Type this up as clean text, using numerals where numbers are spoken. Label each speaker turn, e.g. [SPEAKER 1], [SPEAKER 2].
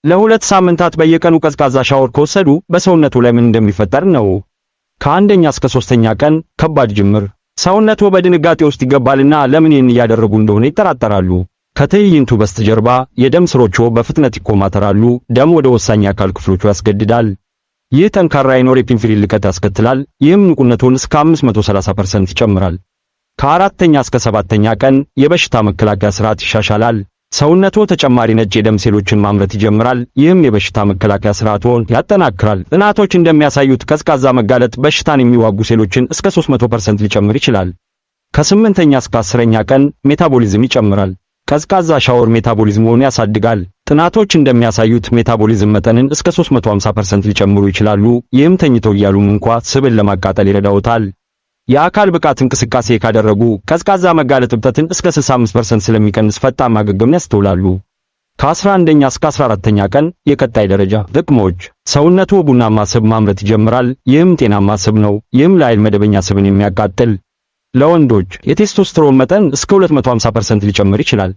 [SPEAKER 1] ለ2 ሳምንታት በየቀኑ ቀዝቃዛ ሻወር ከወሰዱ በሰውነቱ ላይ ምን እንደሚፈጠር ነው። ከአንደኛ እስከ ሶስተኛ ቀን ከባድ ጅምር። ሰውነቱ በድንጋጤ ውስጥ ይገባልና ለምን ይህን እያደረጉ እንደሆነ ይጠራጠራሉ። ከትዕይንቱ በስተጀርባ የደም ስሮቹ በፍጥነት ይኮማተራሉ፣ ደም ወደ ወሳኝ የአካል ክፍሎቹ ያስገድዳል። ይህ ጠንካራ የ norepinephrine ልቀት ያስከትላል። ይህም ንቁነቱን እስከ 530% ይጨምራል። ከአራተኛ እስከ ሰባተኛ ቀን የበሽታ መከላከያ ስርዓት ይሻሻላል። ሰውነቱ ተጨማሪ ነጭ የደም ሴሎችን ማምረት ይጀምራል። ይህም የበሽታ መከላከያ ስርዓቱን ያጠናክራል። ጥናቶች እንደሚያሳዩት ቀዝቃዛ መጋለጥ በሽታን የሚዋጉ ሴሎችን እስከ 300% ሊጨምር ይችላል። ከስምንተኛ እስከ 10ኛ ቀን metabolism ይጨምራል። ቀዝቃዛ ሻወር metabolism ዎን ያሳድጋል። ጥናቶች እንደሚያሳዩት metabolism መጠንን እስከ 350% ሊጨምሩ ይችላሉ። ይህም ተኝተው እያሉም እንኳ ስብን ለማቃጠል ይረዳዎታል። የአካል ብቃት እንቅስቃሴ ካደረጉ ቀዝቃዛ መጋለጥ እብጠትን እስከ 65% ስለሚቀንስ ፈጣን ማገገምን ያስተውላሉ። ከ11ኛ እስከ 14ኛ ቀን የቀጣይ ደረጃ ጥቅሞች፣ ሰውነቱ ቡናማ ስብ ማምረት ይጀምራል። ይህም ጤናማ ስብ ነው። ይህም ለኃይል መደበኛ ስብን የሚያቃጥል። ለወንዶች የቴስቶስትሮን መጠን እስከ 250% ሊጨምር ይችላል።